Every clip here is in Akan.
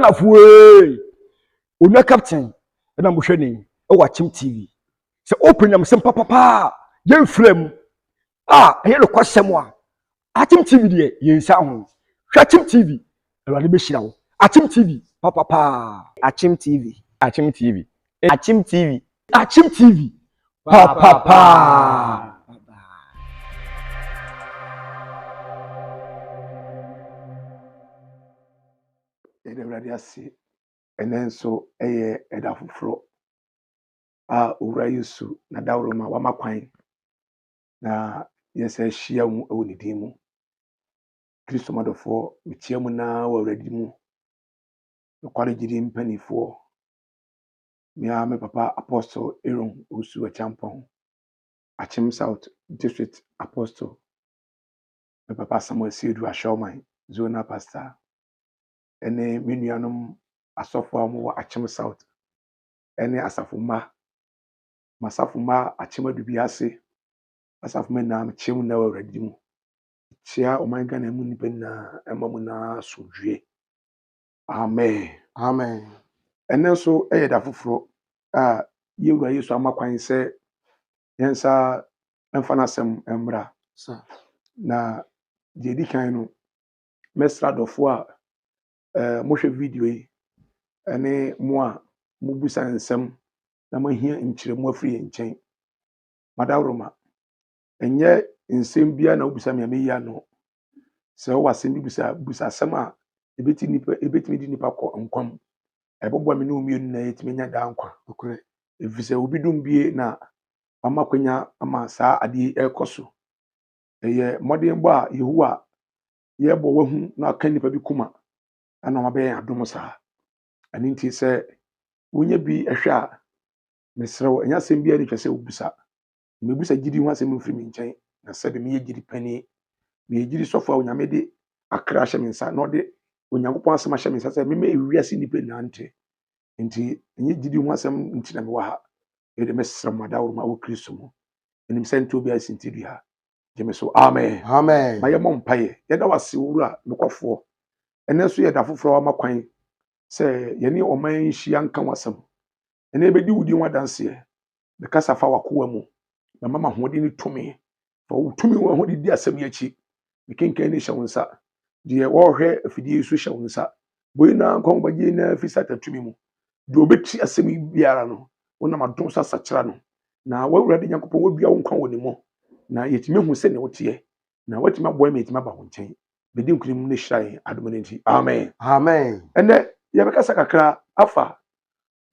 Ghanafoɔ ee! Onua Captain ɛna mohwɛ ne yi ɛwɔ Akyem TV. Sɛ wopɛ nyamesɛm papapa a yɛmfira mu a ɛyɛ nokwasɛm a, Akyem TV deɛ yɛnsa ho. Hwɛ Akyem TV, Awurade bɛhyira wo. Akyem TV papapaa. Akyem TV. Akyem TV. Akyem TV. Akyem TV papapaa. Yɛda Awurade ase. Ɛnnɛ nso yɛ ɛda foforɔ a Owura Yesu n'adaworoma wama kwan na yɛsan ahyia mu wɔ ne din mu. Kristo madɔfoɔ, mekyia mu naa wɔ Awurade mu. Nokware gyidi mpanimfoɔ, me ara me papa Apostle Aaron Owusu Acheampong, Akyem South District Apostle, me papa Samuel Seidu Ahyɛwman, Zonal Pastor, ne me nuanom asɔfo a wɔwɔ Akyem South ne asafo mma, m'asafo mma Akyem Adubiase, asafo mma nyinaa mekyia mu nyinaa wɔ Awurade mu. Mekyia ɔman Ghana mu nnipa nyinaa ɛma mu nyinaa asomdwie. Amen. Amen. Ɛnnɛ nso yɛ da foforɔ a yɛn Wura Yesu ama kwan sɛ yɛn nsa mfa n'asɛm mmra. Na deɛ ɛdi kan no, mɛsrɛ adɔfoɔ a eh, mohwɛ video yi ne mo a mobisa nsɛm na moahia nkyerɛmu afiri yɛn nkyɛn. Madaworoma, ɛnyɛ nsɛm biara na wobisa me a meyi ano. Sɛ wowɔ asɛm bi bisa, bisa asɛm a ebeti nipa ebetumi de nipa kɔ nkwa mu. Ɛbɛboa me ne wo mmienu na yɛatumi anya daa nkwa. Nokorɛ. Ɛfiri sɛ obi dum bie na wama kwanya ama saa adeɛ yi ɛrekɔ so. Ɛyɛ mmɔdenbɔ a Yehowa yɛbɔ wahu na aka nipa bi kuma ɛna ɔma bɛyɛ adom saa. Ɛno nti sɛ wonya bi hwɛ a, mesrɛ wo, ɛnyɛ asɛm biara na ɛtwa sɛ wobisa. Mebisa gyidi ho asɛm mfiri me nkyɛn, na sɛbe meyɛ gyidi panin, meyɛ gyidi sɔfo a Onyame de akra ahyɛ me nsa na ɔde Onyankopɔn asɛm ahyɛ me nsa sɛ mema ewiase nnipa nyinaa nte. Nti ɛnyɛ gyidi ho asɛm nti na mewɔ ha. Mede mesrɛ mo adaworoma wɔ Kristo mu. Menim sɛ nte obiara si nti dua. Gye me so. Amen. Amen. Ma yɛmmɔ mpaeɛ. Yɛda wo ase, Owura nokwafoɔ. Ɛnnɛ nso yɛ da foforɔ a wama kwan sɛ yɛne ɔman yi nhyia nka w'asɛm. Ɛnnɛ yɛbɛdi wo din ho adanseɛ. Mekasa fa w'akoa mu. Mɛma m'ahoɔden ne tumi. Fa wo tumi wɔ ahoɔden di asɛm yi akyi. Mekenkan ni hyɛ wo nsa. Deɛ wɔrehwɛ afidie yi so hyɛ wo nsa. Bɔ yi nyinaa nkwa bɛgye yi nyinaa firi Satan tumi mu. Deɛ ɔbɛti asɛm yi biara no, wonam adom so asakyera no. Na w'Awurade Nyankopɔn wadua wo nkwa wɔ ne mu. Na yɛtumi ahu sɛnea woteɛ. Na watumi aboa yɛn ma yɛatumi aba wo nkyɛn. Bɛdi nkonim ne hyira yɛn adom no nti. Amen. Amen. Ɛnɛ yɛbɛkasa kakra afa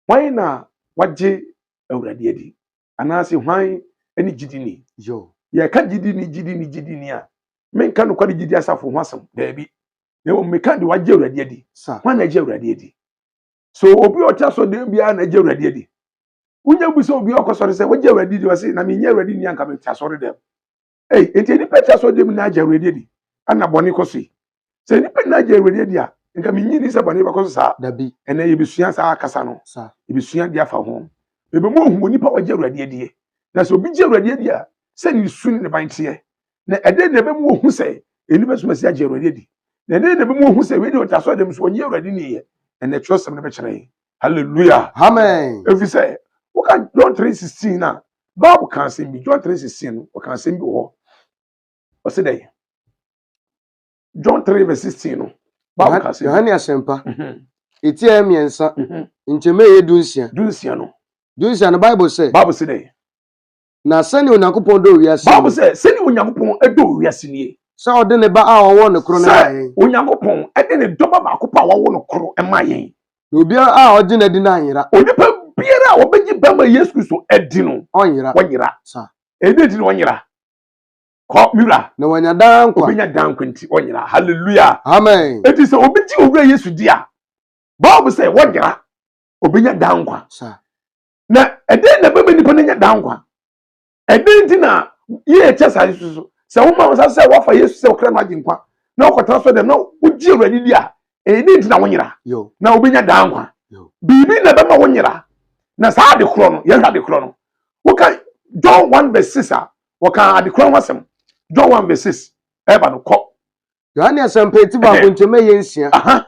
hwan na wagye Awurade adi anaasɛ hwan ne gyidini. Yo. Yɛka gyidini gyidini gyidini a, menka nokware gyidi asafo ho asɛm daabi. Na mmom meka de wagye Awurade adi. Sa. Hwan na agye Awurade adi? So obi a ɔte asɔrdan biara na agye Awurade adi? Wonya bu sɛ obi a ɔkɔsɔre sɛ wagye Awurade di ɔse na menyɛ Awurade ni anka mete asɔre dɛm. Ei, enti nnipa te asɔrdan mu na agye Awurade adi ana bɔne kɔ so yi? Sɛ nnipa nyinaa gye Awurade adi a, nka minnye nni sɛ bɔne bɛkɔ so saa. Dabi. Ɛnnɛ yebesua saa kasa no. Sa. Yebesua de afa ho. Yɛbɛma ohu onipa a wagye Awurade adie. Na sɛ obi gye Awurade adi a, sɛ ne su ne ne ban teɛ. Na ɛdɛn na ɛbɛma wahu sɛ nnipa som asi agye Awurade adi? Na ɛdɛn na ɛbɛma wahu sɛ wei deɛ ɔte asɔre dɛm so ɔnyɛ Awurade ni yɛ? Ɛnnɛ twerɛsɛm no bɛkyerɛ yɛn. Hallelujah. Amen. Ɛfiri sɛ, woka John 3:16 a, Bible ka asɛm bi. John 3:16 no, ɔka asɛm bi wɔ hɔ. Ɔse dɛn? John 3 verse 16 no. Bible ka asɛm. Yohane Asɛmpa. Eti a mmiɛnsa. Nkyɛmu ɛyɛ 16. 16 no. 16 no Bible sɛ. Bible sɛ dɛ. Na sɛnea Onyankopɔn dɔ wiase. Bible sɛ sɛnea Onyankopɔn dɔ wiase nie. Sɛ ɔde ne ba a ɔwɔ no koro no maa yɛn. Sɛ Onyankopɔn de ne dɔba baako pɛ a wawo no koro maa yɛn. Na obiara a ɔgye no adi no anyera. Onipa biara a ɔbɛgye bɛma Yesu Kristo adi no. Ɔnyera. Ɔnyera. Sa. Ɛdɛn nti na ɔnyera? Kɔ mira. Na wanya daa nkwa. Obenya daa nkwa nti ɔnyera. Hallelujah. Amen. Eti sɛ obi gye Owura Yesu di a, Bible sɛ wɔnyera, obenya daa nkwa. Sa. Na ɛdɛn na ɛbɛma nipa no anya daa nkwa? Ɛdɛn nti na yɛyɛ kyɛ saa so so? Sɛ woma wo nsa sɛ woafa Yesu sɛ ɔkra no agye nkwa na wokɔtena so dɛm na wogye Awurade di a, ɛdɛn nti na wonyera? Yo. Na wobɛnya daa nkwa. Yo. Biribi na ɛbɛma wonyera. Na saa ade korɔ no, yɛhwɛ ade korɔ no. Woka John 1 verse 6 a, wɔka ade korɔ ho asɛm. John 1 verse 6 ɛba no kɔ. Yohane Asɛmpa eti 1 nkyɛmu ɛyɛ 6. Aha.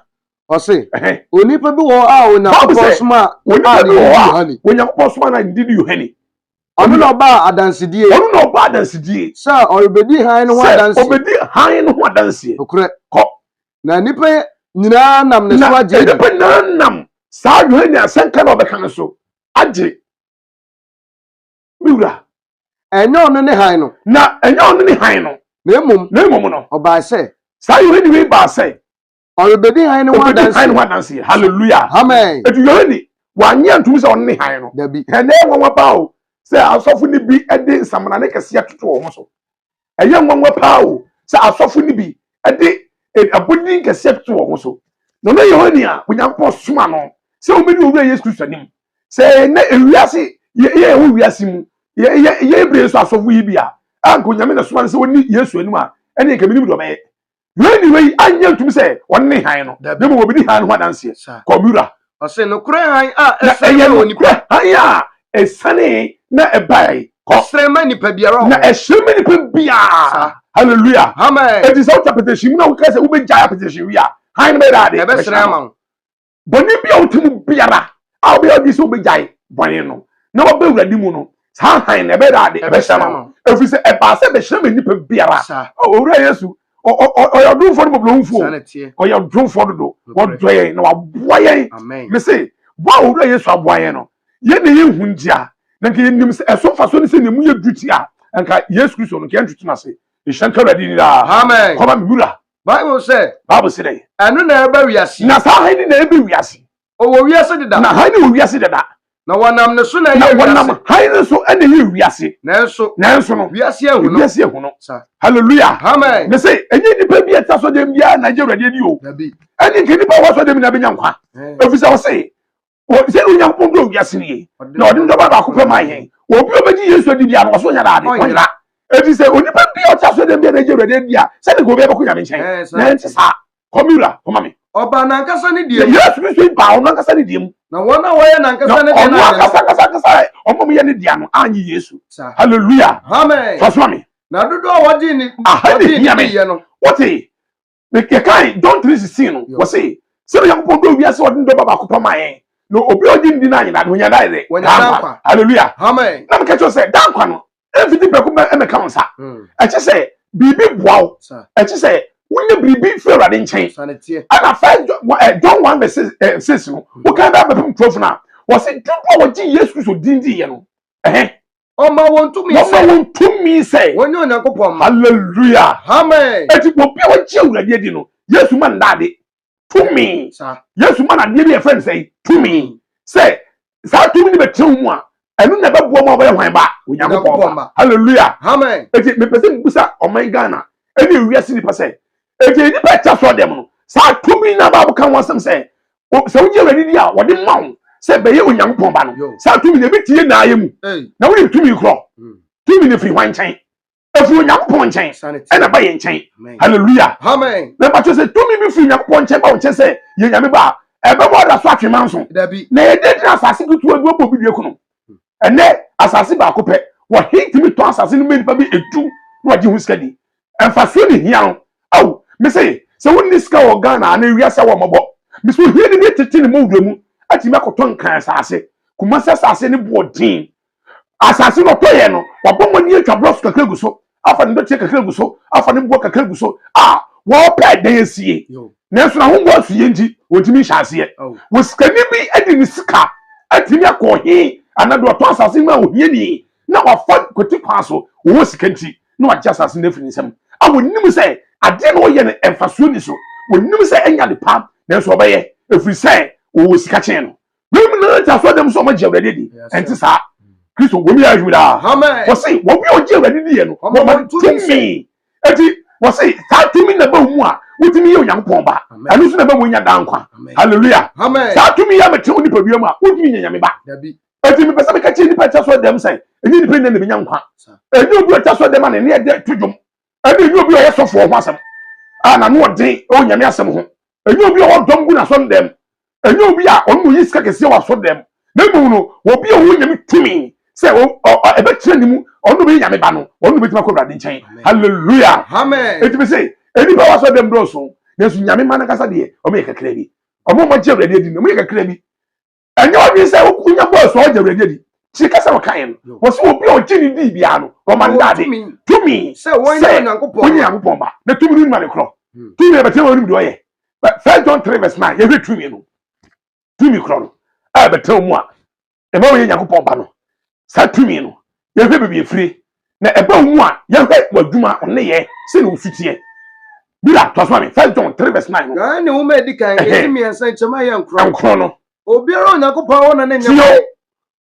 Ɔse, onipa bi wɔ hɔ a Onyankopɔn soma a ne din de Yohane. Onyankopɔn soma na ne din de Yohane. Ɔno na ɔbaa adansedie. Ɔno na ɔbaa adansedie. Sɛ ɔrebɛdi hann no ho adanseɛ. Sɛ ɔbɛdi hann no ho adanseɛ. Nokorɛ. Kɔ. Na nnipa nyinaa nam ne so agye adi. Na nnipa nyinaa nam saa Yohane asɛnka na ɔbɛka no so agye. Me wura. Ɛnyɛ ɔno ne hann no. Na ɛnyɛ ɔno ne hann no. Na mmom. Na mmom no. Ɔbaa sɛ. Saa Yohane wei baa sɛ. Ɔrebɛdi hann no ho adanseɛ. Hann no ho adanseɛ. Hallelujah. Amen. Eti Yohane wanyɛ antum sɛ ɔno ne hann no. Dabi. Ɛnna ɛyɛ nwanwa paa o sɛ asɔfo no bi de nsamanane kɛseɛ toto wɔn ho so. Ɛyɛ nwanwa paa o sɛ asɔfo no bi de abodin kɛseɛ toto wɔn ho so. Na ɔno Yohane a Onyankopɔn soma no sɛ ɔmmɛdi Owura Yesu Kristo anim. Sɛ ɛnɛ ewiase yɛ yɛ ɛwɔ wiase mu yɛ yɛ yɛ ebire nso asɔfo yi bi a anka Onyame na soma no sɛ ɔnni Yesu anim a ɛne nka menim deɛ ɔbɛyɛ. Wei ne wei anyɛ ntumi sɛ ɔno ne hann no, na mmom wɔbɛdi hann no ho adanseɛ. Kɔ, me wura. Ɔse, nokorɛ hann a Na ɛsane ɛyɛ ma onipa. nokorɛ hann a ɛsanee na ɛbae. Kɔ. Ɛhyerɛn ma nipa biara wɔ Na hɔ. ɛhyerɛn ma nipa biara. Hallelujah. Amen. Enti sɛ wote apɛtɛhye mu na woka sɛ wobɛgyae apɛtɛhye wie a, hann no bɛyɛ dɛ ade? Ɛbɛhyerɛn ama wo. Bɔne bi a wote mu biara a wobɛyɛ w'adwene sɛ wobɛgyae bɔne no na waba Awurade mu no, saa hann no ɛbɛyɛ dɛ ade? Ɛbɛhyerɛn ama wo. Ɛfiri sɛ ɛbaa sɛ ɛbɛhyerɛn ma nnipa biara. Owura Yesu, ɔyɛ ɔdomfoɔ ne mmɔborɔhunufoɔ. Ɔyɛ ɔdomfoɔ dodo. Wɔdɔ yɛn na waboa yɛn. Mese, boa a Owura Yesu aboa yɛn no, yɛn na yɛnhu ntia. Na nka yɛnim sɛ ɛso mfasoɔ ne sɛ nea emu yɛ du tia a, nka Yesu Kristo no, nka yɛntoto no ase. Nhyira nka Awurade din daa. Amen. Kɔma me wura. Bible sɛ. Bible sɛ dɛ. Ɛno na ɛba wiase. Na saa hann na ɛbɛ wiase. Ɔwɔ wiase deda. Na hann wɔ wiase deda. Na wɔnam ne so na ɛyɛ wiase. Na wɔnam hann no so na ɛyɛ wiase. Nanso. Nanso no. Wiase ahu no. Wiase ahu no. Hallelujah. Amen. Me se ɛnyɛ nipa bi a ɛte asɔdɛm biara na agye Awurade adi o. Dabi. Ɛne nka nipa a wɔ asɔdɛm na abɛnya nkwa. Efisɛ ɔse sɛ Onyankopɔn dɔ wiase no yie na ɔde ne dɔba baako pɛ maa yɛn. Obi a ɔbɛgye Yesu adi biara no, ɔso nyɛ daade, ɔnyera. Eti sɛ onipa bi a ɔte asɔrɔdan bi a n'agye Awurade adi a, sɛde nka obi abɛkɔ Nyame nkyɛn. Na ɛnte saa. Kɔ me wura, kɔma me. Ɔbaa n'ankasa ne deɛ mu. Yesu Kristo yi baa ɔno ankasa ne deɛ mu. Na wɔn a wɔyɛ n'ankasa ne deɛ no anyɛ no. Na ɔno ankasa ankasa ankasa ɔmo a wɔyɛ ne dea no annye Yesu. Hallelujah. Amen. Fa soma me. Na dodoɔ a wɔgyee ne Aha ne hia me. diiɛ no. Wote? Yɛkae John 3:16 no, wɔse, sɛ Onyankopɔn dɔ wiase ɔde ne dɔba baako pɛ maa yɛn, na obi a ɔgye ne di no anyera no, onya daa dɛ? Daa nkwa. Hallelujah. Amen. Na meka kyerɛ sɛ, daa nkwa no, ɛmfiti prɛko pɛ ɛmɛka wo nsa. Ɛkyɛ sɛ biribi boa wo. Ɛkyɛ sɛ wonya biribi firi Awurade nkyɛn. Ɛna first John 1 verse 6 no, wokan bɛ abɛpem 12 no a, wɔse dodoɔ a wɔgye Yesu Kristo din diiɛ no, ɛhɛ, Ɔma wɔn tumi sɛ. Wɔma wɔn tumi sɛ. Wɔnyɛ Onyankopɔn mma. Hallelujah. Amen. Eti obi a wɔgye Awurade adi no, Yesu ma no daade. Tumi. Yesu ma no adeɛ bi a yɛfrɛ no sɛ tumi. Sɛ saa tumi no bɛtena wo mu a, ɛno na ɛbɛboa mu a wɔbɛyɛ hwan ba? Onyankopɔn ba. Hallelujah. Amen. Eti mepɛ sɛ mbusa ɔman Ghana ɛne ewiase nipa sɛ, eti nipa ɛte asɔre dɛm no, saa tumi no a Bible ka ho asɛm sɛ sɛ wogye awurade di a wɔde ma wo sɛ bɛyɛ Onyankopɔn ba no, saa tumi no ebi tie naa yɛ mu. Na wonim tumi korɔ? Hmm. Tumi no firi hwan nkyɛn? Ɛfiri Onyankopɔn nkyɛn ɛna ba yɛn nkyɛn. Hallelujah. Amen. Na ɛba kyerɛ sɛ tumi bi firi Onyankopɔn nkyɛn ba wo nkyɛn sɛ yɛ Nyame ba a, ɛbɛbɔ ada so atwe manso. Na yɛde gyina asase ketewa bi wɔbɔ obi dua ku no. Ɛnɛ asase baako pɛ, wɔhe tumi tɔn asase no ma nnipa bi edu na wɔgye ho sika di. Mfasoɔ ne hia no. Ao, mese sɛ wonni sika wɔ Ghana anaa wiase a wɔmmɔbɔ. Mese ohiani bi tete ne mɔwura mu atumi akɔtɔ Nkran asase. Kumasi asase ne boɔ den. Asase no ɔtɔeɛ no, wabɔ mmɔden atwa blɔks kakra agu so, afa ne dɔteɛ kakra agu so, afa ne boɔ kakra agu so a wɔrepɛ dan asie. Nanso n'ahoboa asuiɛ nti, wɔntumi nhyɛ aseɛ. Wɔ sikani bi de ne sika atumi akɔ ɔhe anaa deɛ ɔtɔn asase ma ohiani na wafa kwati kwan so, wɔwɔ sika nti, na wagye asase no afiri ne nsam. A wɔnim sɛ adeɛ na ɔyɛ no mfasoɔ ni so, wɔnim sɛ ɛnyɛ ade pa, nanso ɔbɛyɛ, ɛfiri sɛ wɔwɔ sika kyɛn no. Wei mu na nti asɔre dɛm sɛ ɔmagye Awurade adi. Ɛnte saa. Kristo wɔn yɛ adwuma daa. Wɔse wɔn a ɔgye Awurade di yɛ no, wɔma tumi. Eti wɔse saa tumi na ɛba mu a wotumi yɛ Onyankopɔn ba. Ɛno nso na ɛba mu nya daa nkwa. Hallelujah. Saa tumi yɛ abɛtena wo nipadua mu a wotumi nya Nyame ba. Eti mepɛ sɛ meka kyerɛ nipa ɛte asɔre dɛm sɛ ɛnyɛ nipa nyina na ɛbɛnya nkwa. Ɛnyɛ obi a ɔte asɔre dɛm a ne nne ɛdɛ to dwom. Ɛne ɛnyɛ obi a ɔyɛ sɔfoɔ ho asɛm a n'ano ɔden ɛwɔ Nyame asɛm ho. Ɛnyɛ obi a ɔwɔ dɔm gu n'asɔre dɛm. Ɛnyɛ obi a ɔno na oyi sika kɛseɛ wɔ asɔre dɛm. Na mmom no, obi a ɔwɔ Nyame tumi sɛ ɛbɛkyerɛ ne mu, ɔno na ɔbɛyɛ Nyame ba no, ɔno na ɔbɛtumi akɔ Awurade nkyɛn. Hallelujah. Amen. Enti me se, nnipa wɔ asɔre dɛm dɔɔso, nanso Nyame mma no ankasa deɛ, wɔn yɛ kakra bi. Ɔmo a wɔagye Awurade adi no, ɔmo yɛ kakra bi. Ɛnyɛ ɔdwen sɛ wonya bɔɔ so ɔgye Awurade adi. Tie kasa wɔka yɛn no. Wɔsi obi a ɔgye ne dii biara no, wɔma no daade. Tumi sɛ wɔnyɛ Onyankopɔn ba. Na tumi no nim ade korɔ. Tumi no bɛtena wɔn anim deɛ ɔyɛ. First John 3 verse 9, yɛhwɛ tumi no. Tumi korɔ no a ɛbɛtena mu a ɛma wɔyɛ Nyankopɔn ba no. Saa tumi no, yɛhwɛ baabi efire na ɛba wo mu a, yɛhwɛ w'adwuma, ɔnneyɛɛ, sɛnea wo su teɛ. Bira, toa so ma me. First John 3 verse 9 no. Yohane nwoma a edi kan, eti mmiɛnsa, nkyɛmu a ɛyɛ nkron. Nkron no. Obiara a Onyankopɔn awo no no nyɛ Tie bɔne.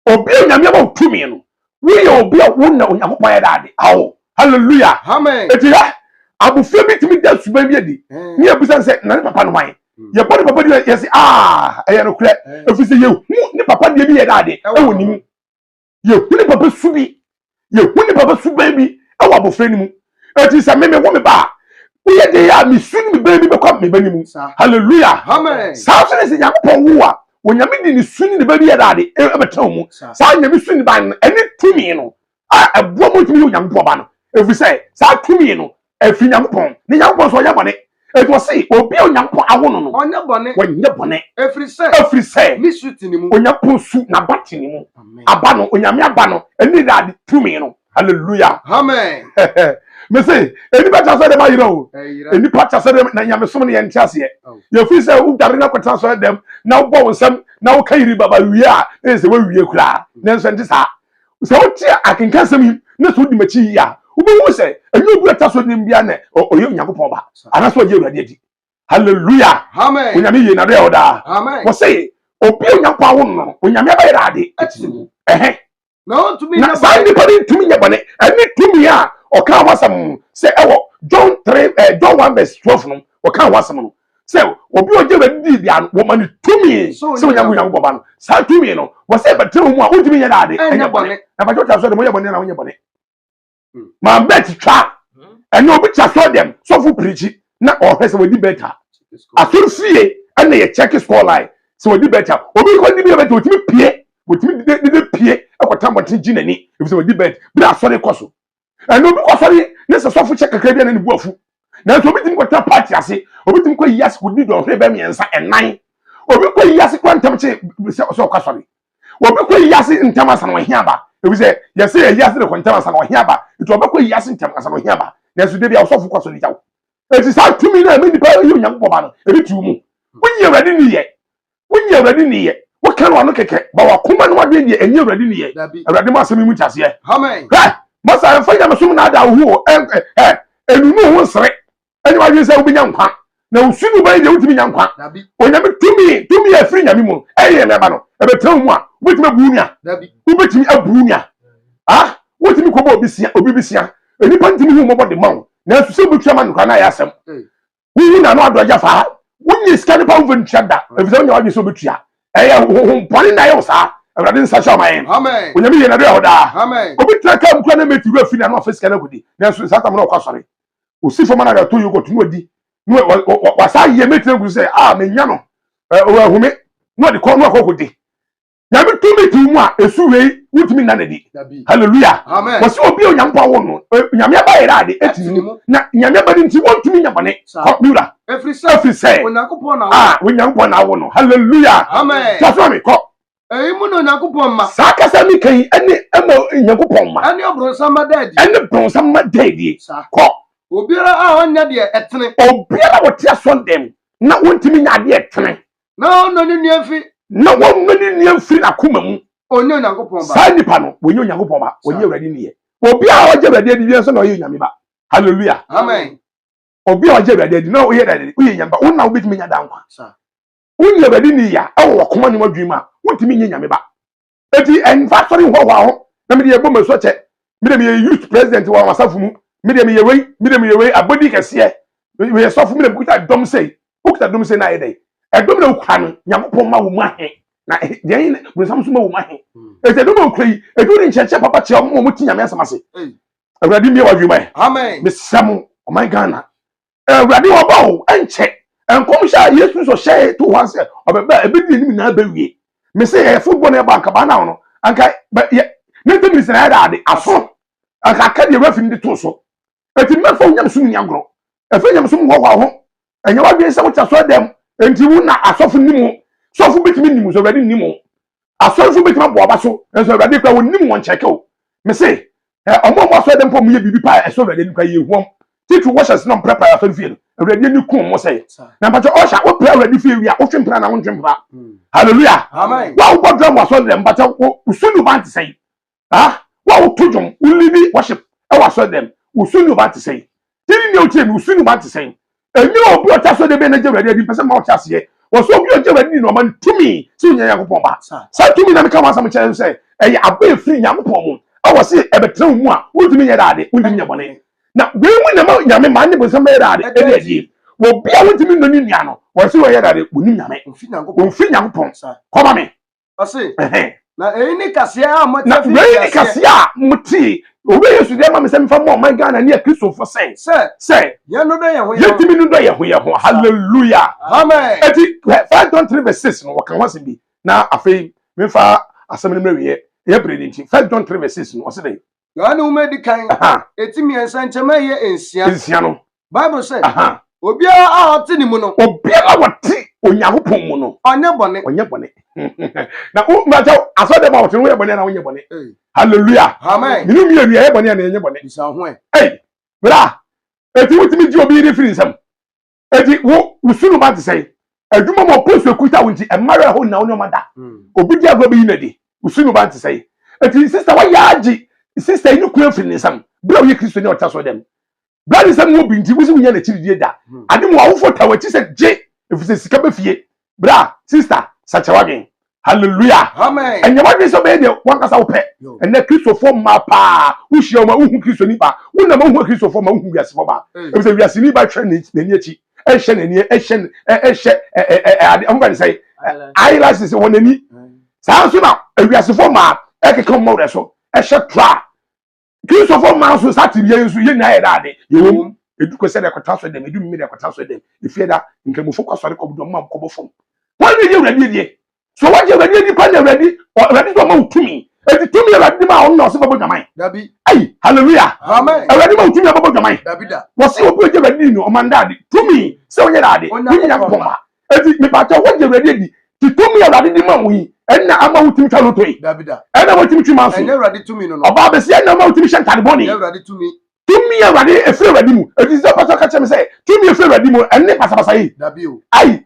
o, obi a Onyame ama wo tumi no, woyɛ obi a wo na Onyankopɔn ayɛ dɛ ade awo. Hallelujah. Amen. Eti hwɛ, abofra bi tumi da suban bi adi, ne yɛbisa no sɛ, na ne papa no hwan? Yɛbɔ ne papa din a, yɛse, ah, ɛyɛ nokorɛ. Ɛfiri sɛ yɛhu ne papa deɛ bi yɛ dɛ ade ɛwɔ ne mu. Yɛhu ne papa su bi, yɛhu ne papa suban bi ɛwɔ abofra no mu. Eti sɛ me mewo me ba a, woyɛ de a me su ne me bɛn bi bɛkɔ me ba no mu. Hallelujah. Amen. Saa nso ne sɛ Nyankopɔn wo a, Onyame de ne su ne ne ba bi yɛ dɛ ade ɛbɛtena wo mu. Saa Nyame su ne ba no, ɛne tumi no a ɛboa mu tumi yɛ Onyankopɔn ba no. Ɛfiri sɛ saa tumi no ɛfiri Nyankopɔn, ne Nyankopɔn nso ɔnyɛ bɔne. Enti ɔse obi a Onyankopɔn awo no no, Ɔnyɛ bɔne. Ɔnyɛ bɔne. Ɛfiri sɛ. Ɛfiri sɛ. Ne su te ne mu. Onyankopɔn su, n'aba te ne mu. Amen. Aba no, Onyame aba no, ɛne daade tumi no. Hallelujah. Amen. Me se, nnipa kyɛ asɔre dɛm ayera o. Ɛyera. Nnipa kyɛ asɔre dɛm na nyamesom no yɛnte aseɛ. Oh. Yɛfiri sɛ wodware na kɔtena asɔre dɛm na wobɔ wo nsam na woka yiri baba wie a, na yɛ sɛ woawie koraa. Nanso ɛnte saa. Sɛ wote akenkansɛm yi na sɛ wodi m'akyi yie a, wobɛhu sɛ ɛnyɛ obi a ɔte asɔredan biara na ɔyɛ Onyankopɔn ba anaasɛ ɔgye Awurade adi. Hallelujah! Amen. Onyame yie na dɛ ɔdaa. Amen. Wɔse obi a Onyankopɔn awo no no, Onyame abɛyɛ dɛ ade Ɛte mu. Ɛhɛ. Na ɔntumi Na nyɛ saa bɔne. nnipa no ntumi nyɛ bɔne. Ɛne tumi a ɔka ho asɛm sɛ ɛwɔ John 3 eh, John 1 verse 12 no, ɔka ho asɛm no. sɛ obi a ɔgye Awurade di bia no wɔma no tumi Sɛ sɛ ɔnyɛ onyame Onyankopɔn ba no. Saa tumi no wɔsɛ ɛbɛtena wo mu a wontumi nyɛ daade Ɛnyɛ ɛnyɛ bɔne. bɔne. Na bàtɛ ɔtwa sɔ dɛm ɔyɛ bɔne na wonyɛ bɔne. Maa bɛt twa ɛne obi twa sɔ dɛm sɔfo pirikyi na ɔhwɛ sɛ wɔdi bɛt a asɔre fie ɛna yɛ check score line sɛ wɔdi bɛt a obi kɔ di bi bɛt wɔtumi pie wɔtumi dede dede pie ɛkɔta mmɔnten gye n'ani efisɛ wɔdi bɛt bere asɔre kɔ so. Ɛnna obi kɔsɔre ne sɛ sɔfo kyɛ kakra bi a na ne bu afu. Nanso obi tumi kɔtena paati ase, obi tumi kɔ yi ase kɔdi dɔnhwere bɛyɛ mmiɛnsa, ɛnan. Obi kɔ yi ase kora ntɛm kye sɛ sɛ ɔkɔ asɔre. Obi kɔ yi ase ntɛm ansa na ɔhe aba. Efisɛ yɛsɛ yɛyi ase de kɔ ntɛm ansa na ɔhe aba. Nti ɔbɛkɔ yi ase ntɛm ansa na ɔhe aba. Nanso da bi a ɔsɔfo kɔ asɔre gya wo. Enti saa tumi no a ɛma nnipa yɛ Onyankopɔn ba no, ebi te wo mu. Wonyi Awurade ni yɛ. Wonyi Awurade ni yɛ. Woka no ano kɛkɛ, ba wakoma no adwene deɛ ɛnyɛ Awurade ni yɛ. Awurade ma asɛm yi mu nkyɛseɛ. Hwɛ, masa ɛmfa nyamesom na ada wo ho o, ɛ ɛnunu ho nsere. Ɛnyɛ wadwene sɛ wobɛnya nkwa. Na wo su nuban deɛ wotumi nya nkwa. Onyame tumi, tumi a ɛfiri Nyame mu no, ɛyɛ Nyame aba no, ɛbɛtena wo mu a, wobɛtumi abu wo nua. Wobɛtumi abu wo nua. Ah, wotumi kɔbɔ obi sia, obi bi sia. Nnipa ntumi hu mmɔbɔ de ma wo. Nanso sɛ wobɛtua ma no koraa na ayɛ asɛm. Wohu n'ano adɔ agya faa. Wonyɛ sika no pa womfa ntua da. Efisɛ wonya w'adwene sɛ wobɛtua. Ɛyɛ honhom bɔne na ɛyɛ wo saa. Awurade nsa hyɛ ɔma yɛn. Onyame yɛ n'adɔeɛ hɔ daa. Obi tena kaa mu koraa na mate wura fi n'ano afa sika no akɔdi. Nanso saa tam no ɔkɔ asɔre. Osi fam na ɔtɔ yogurt na wadi. Na wasa yɛ mate no agu so sɛ, ah menya no. Ɔahome. Na ɔde kɔ na wakɔ akɔdi. Nyame tumi te wo mu a, esu wei wontumi nna n'adi. Hallelujah. Wɔsi obi a Onyankopɔn awo no, Nyame aba yɛrɛ ade eti ne mu. Na Nyame aba no nti wɔntumi nya bɔne. Kɔ, me wura. Efiri sɛ, Onyankopɔn na awo no. Hallelujah. Amen. Tɔ so mi kɔ. Eyi mu na Onyankopɔn mma. Saa kasa mi kan yi ɛne ɛma Onyankopɔn mma. Ɛne ɔbronsam mma da adi. Ɛne bronsam mma da adi. Kɔ. Obiara a ɔnyɛ deɛ ɛtene. Obiara a ɔte asɔndɛm na wɔntumi nyɛ adeɛ ɛtene. Na ɔnnɔ ne nua mfi. Na wɔnnɔ ne nua mfiri n'akoma mu. Ɔnyɛ Onyankopɔn ba. Saa nipa no, wɔnyɛ Onyankopɔn ba, wɔnyɛ Awurade niyɛ. Obi a ɔgye Awurade adi biara nso na ɔyɛ Onyame ba. Hallelujah. Amen. Obi a ɔgye Awurade adi na ɔyɛ Awurade, woyɛ Nyame ba, wo na wobɛtumi anya daa nkwa. Wonyɛ Awurade niyɛ a, ɛwɔ wakoma ne wadwene mu a, wontumi nyɛ Nyame ba. Eti ɛnfa asɔre nhoahoa ho na mede yɛ bɔ masuo kyɛ. Me de meyɛ youth president wɔ asafo mu. Me de meyɛ wei, me de meyɛ wei, abɔdi kɛseɛ. Meyɛ sɔfo, me de mekuta dɔm sei. Wokuta dɔm sei na ayɛ dɛn? Ɛdɔm na wokura no, Nyankopɔn ma wo mu ahe. Na deɛ ɛyɛ bonsam nso ma wo mu ahe. Eti ɛdɔm a wokura yi, ebi wode nkyerɛkyerɛ papa kyerɛ wɔn ma wɔte Nyame asɛm ase. Awurade mmie w'adwene mu ɛ. Amen. Mesrɛ mo, ɔman Ghana, Awurade ɔba o, ɛnkyɛ. Nkɔmhyɛ a Yesu Kristo hyɛe to hɔ sɛ ɔbɛba a ebedi anim nyinaa bɛwie. Mese yɛyɛ football na ɛbɔ anka baa now no, anka yɛ 90 minutes na yɛda ade aso. Anka aka deɛ referee no de too so. Eti mmɛfa wo nyamesom nni agorɔ. Ɛfa nyamesom hoahoa ho. Ɛnyɛ w'adwene sɛ wote asɔre dɛm. Enti wo na asɔfo nim wo. Sɔfo betumi nim wo, so Awurade nnim wo. Asɔrefo betumi abɔ aba so, nanso Awurade kura wɔn nim wɔn kyɛkɛ o. Mese, ɛ ɔmo a ɔmo asɔre dɛm mpo ɔmo yɛ biribi pa a ɛsɔ Awurade ani kura yɛ ehuam. Titiriw wɔhyɛ sɛ na ɔmo prapra asɔre fie no, Awurade ani ku ɔmo sɛ. Na mpakyɛ ɔhyɛ a wopra Awurade fie wie a wotwe mpena na wontwe mpena. Hallelujah. Amen. Wo a wobɔ drum wɔ asɔre dɛm mpakyɛ wo wo su ne ban te sɛn? Ah, wo a woto dwom, wo lead worship ɛwɔ asɔre dɛm, wo su ne ban te sɛn? Tiri nea otie no, wo su ne ban te sɛn? Ɛnyɛ obi a ɔte asɔre dɛm bɛyɛ na gye Awurade adi, mpɛ sɛ ma ɔte aseɛ. Wɔ sɛ obi a ɔgye Awurade di no, ɔma no tumi sɛ ɔnya Nyankopɔn ba. Saa tumi na meka ho asɛm kyerɛ no sɛ ɛyɛ aba ɛfiri Nyankopɔn mu a wɔse ɛbɛtena wo mu a wontumi nyɛ daade, wontumi nyɛ bɔne. Na wei mu na ma Nyame ma ne bonsam bɛyɛ daade ɛde adie. Wɔ bi a wontumi nnɔ ne nua no, wɔse wɔyɛ daade, wɔnim Nyame. Wɔmfiri Nyankopɔn. Kɔma me. Ɔse, na eyi ne kaseɛ a mote Na wei ne kaseɛ a motee. Owura Yesu de ama me sɛ memfa mmɔ ɔman Ghana ne Akristofo sɛ. Sɛ. Sɛ. Yɛnnodɔ yɛn ho yɛn ho. Yɛntumi nnodɔ yɛn ho yɛn ho. Hallelujah. Amen. Eti, 1 John 3 verse 6 no, wɔka ho asɛm bi. Na afei, memfa asɛm no mmra wieɛ. Ɛyɛ bere no nti. 1 John 3 verse 6 no, ɔse dɛn? Yohane nwoma edi kan, eti mmiɛnsa nkyɛmu a ɛyɛ nsia. Nsia no. Bible sɛ, Obiara a ɔte ne mu no. Obiara a ɔte Onyankopɔn mu no. Ɔnyɛ bɔne. Ɔnyɛ bɔne. Na wo mmakyɛw asɔre dɛm a ɔte no woyɛ bɔne anaa wonyɛ bɔne? Hallelujah. Amen. Mene mmienu yɛyɛ bɔne anaa yɛnyɛ bɔne? Bisa ho ɛ. Ei, bra, eti wotumi gye obi yere firi nsam. Eti wo wo su no ba te sɛn? Adwuma mu ɔpɔ su ekuta wo nti ɛmma werɛ ho nna wo nneɛma da. Obi di agorɔ bɛyi no adi. Wo su no ba te sɛn? Eti sista wayɛ agye sista yi ne kunu afiri ne nsam. Bere a woyɛ Kristoni a ɔte asɔre dɛm. Bere a ne nsam wɔ bi nti wosi wonya n'akyiridie da. Ade mu awofo ta w'akyi sɛ gye efisɛ sika bɛ fie. Bra sista sakyera w'adwen. Hallelujah. Amen. Ɛnyɛ w'adwene sɛ ɔbɛyɛ deɛ wankasa wopɛ. Ɛnɛ Kristofoɔ mmaa paa wohyia wɔn a wohu Kristoni ba. Wonam a wohu Kristofoɔ ma wohu wiasefoɔ ba. Efisɛ wiaseni ba hwɛ n'ani akyi ɛhyɛ n'ani ɛhyɛ ɛhyɛ ade ɛho bɛn sɛ eyelashes wɔ n'ani. Saa nso na wiasefoɔ mmaa ɛkeka wɔn werɛ so ɛhyɛ tra. Kristofo mmaa nso saa tebea yi nso yɛn nyinaa yɛ daade. Yɛwɔ mu. Edu kɔ sɛ ɛkɔtra so dɛm, edu mmiri ɛkɔtra so dɛm. Efie da nkramofo kɔ asɔre kɔ dɔm ma kɔbɔ fam. Wɔn na yɛ awurade adie. So wɔgye awurade adi pa na awurade awurade sɛ ɔma wo tumi. Eti tumi awurade de ma ɔno na ɔsɛ bɛbɔ dwaman. Dabi. Ayi, hallelujah. Amen. Awurade ma wo tumi abɛbɔ dwaman. Dabi da. Wɔsi obi ogye awurade di no ɔma ndaade. Tumi sɛ ɔnyɛ daade. Onyankopɔn Onyankopɔn ma. Eti mepatɔ wɔgye awurade adi. Ti tumi awurade de ma wo yi ɛna ama wo tumi twa loto yi. Dabi da. Ɛna wɔtumi twi manso. Ɛnyɛ awurade tumi no no. Ɔbaa bɛsi ɛna ama wo tumi hyɛ ntade bɔne. Ɛnyɛ awurade tumi. Tumi awurade efiri awurade mu. Eti sɛ ɔpɛ sɛ ɔka kyerɛ me sɛ tumi efiri awurade mu ɛne basabasa yi. Dabi o. Ayi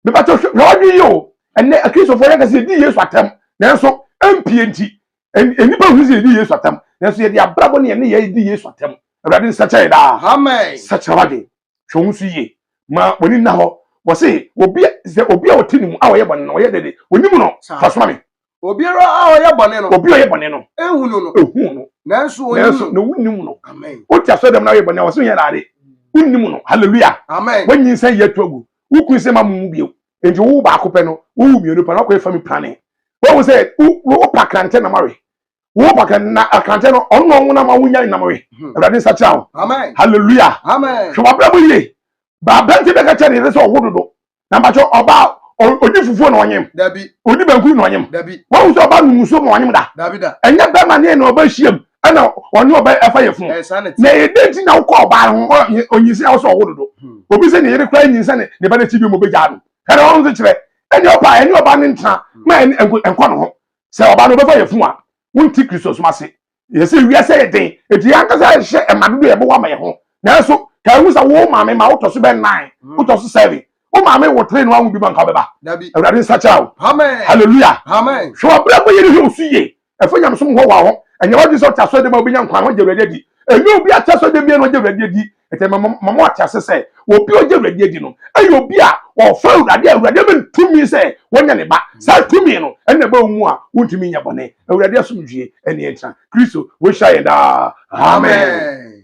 mepatɔ hwɛ wadwi yi o. Ɛnɛ akristofoɔ yɛn kɛse yɛdi Yesu atɛm nanso ɛmpie nti nnipa hu sɛ yɛdi Yesu atɛm nanso yɛde abrabɔ ne yɛne yɛ di Yesu atɛm. Awurade nsakyɛ yɛ daa. Amen. Sakyera wadwen. Hwɛ wo nso yie. Ma w'ani nna hɔ. Wɔse obi sɛ obi a ɔte ne mu a ɔyɛ bɔne no ɔyɛ dɛde onim no fa soma me. Obiara a ɔyɛ bɔne no. Obi a ɔyɛ bɔne no. Ehu no no. Ehu no. Nanso onim no. Nanso na wonim no. Amen. Wote asɔre dɛm na ɔyɛ bɔne a wɔse yɛ daade. Wonim no. Hallelujah. Amen. Wanyinsɛn yɛ to agu. Wo kunu sɛ ma mo mu bio. Nti wo baako pɛ no, wo mmienu pɛ no wakɔyɛ family planning. Wɔn sɛ wo wo pa krantɛ na mawe. Wo pa krantɛ na akrantɛ no ɔno na ɔnwo na ma wonya nam we. Awurade nsa kyerɛ wo. Amen. Hallelujah. Amen. Hwɛ w'abrabɔ yie. Ba aberante bɛka kyerɛ ne yere sɛ ɔwo dodo. Na mpakyɛ ɔbaa ɔdi fufuo na ɔnyem. Dabi. Ɔdi banku na ɔnyem. Dabi. Wɔn sɛ ɔbaa nom nsuo ma ɔnyem da. Dabi da. Ɛnyɛ bɛrima ne na ɔba hyiam ɛna ɔne ɔba ɛfa yɛ funu. Na ɛyɛ dɛ nti na wokɔ ɔbaa ho ɔnyinsɛn a wɔsɛ ɔwo dodo. Obi sɛ ne yere koraa nyinsɛn ne ne ba n'akyi bi mu bɛgyaa no. Ɛna wɔn nso kyerɛ ɛne ɔbaa ɛne ɔbaa ne ntena ma ɛnkɔ ne ho. Sɛ ɔbaa no ɔbɛfa yɛ funu a wonti Kristo som ase. Yɛsɛ wiase yɛ den eti yɛn ankasa yɛhyehyɛ ɛma dodo yɛbɛwɔ ama yɛn ho. Nanso ka ehu sɛ wo maame ma wotɔ so bɛ nine wotɔ so seven wo maame wɔ three no ahu bi ma nka ɔbɛba. Awurade nsakyera wo. Amen. Hallelujah. Amen. Hwɛ w'abrabɔ yɛ ne hwɛ osu yie. Ɛfɛ nyamesom hɔ wɔ hɔ. Ɛnyɛ w'adwene sɛ ɔte asɔre dɛm a wobɛnya nkwa na wagye Awurade adi. Ɛnyɛ obi a ɔte asɔre dɛm biara na ɔgye Awurade adi. Ɛtɛ ma ma mo ate ase sɛ obi a ɔgye Awurade adi no ɛyɛ obi a ɔfa Awurade a Awurade ama no tumi sɛ wɔnyɛ ne ba. Saa tumi no ɛna ɛba wo mu a wontumi nyɛ bɔne. Awurade asomdwie ɛne yɛn tena. Kristo wɔnhyira yɛn daa. Amen. Amen.